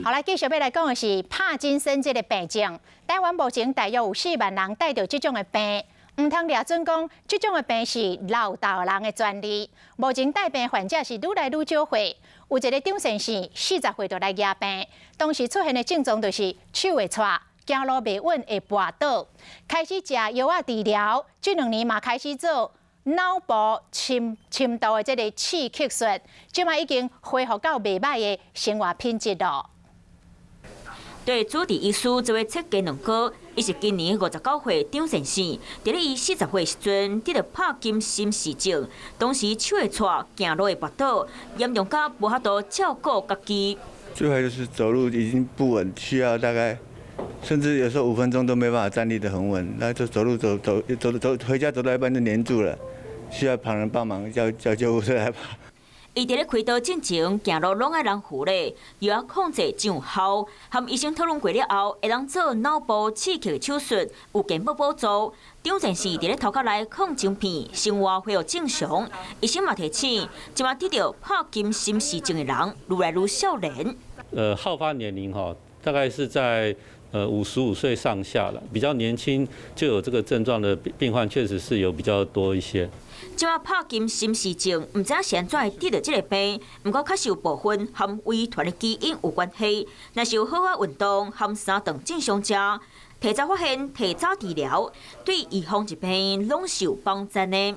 好來，繼續欲來講的是帕金森這个病症。台灣目前大約有4萬人帶著這種的病，毋通掠準講，這種的病是老大人的專利。目前帶病患者是愈來愈少歲，有一个張先生40歲就來蜈病，當時出現的症狀就是手會掣，行路袂穩會跋倒，開始食藥仔治療，這2年嘛開始做腦部深深度的這个刺激術，這擺已經恢復到袂䆀的生活品質囉。對主治醫師這位切雞兩哥，伊是今年59歲張先生，佇咧伊40歲時陣得著帕金森氏症，當時手會掣，行路會跋倒，嚴重到無法度照顧家己。最後就是走路已經不穩，需要大概甚至有時候5分鐘都沒辦法站立得很穩，那就走路走走走走回家走到一半就黏住了，需要旁人幫忙叫叫救護車來。伊佇咧開刀進前，行路攏愛人扶咧，藥仔控制真有效。和醫生討論過了後，會當做腦部刺激的手術，有健保補助。張先生佇咧頭殼內放晶片，生活恢復正常。醫生嘛提醒，這擺得著帕金森氏症的人，愈來愈少年。好發年齡哈，大概是在55歲上下了，比較年輕就有這個症狀的病患，確實是有比較多一些。這擺帕金森氏症，毋知影是按怎會得著這个病，毋過確實有部分和遺傳的基因有關係。若是有好好運動和三頓正常食，提早發現、提早治療，對預防疾病攏是有幫助的。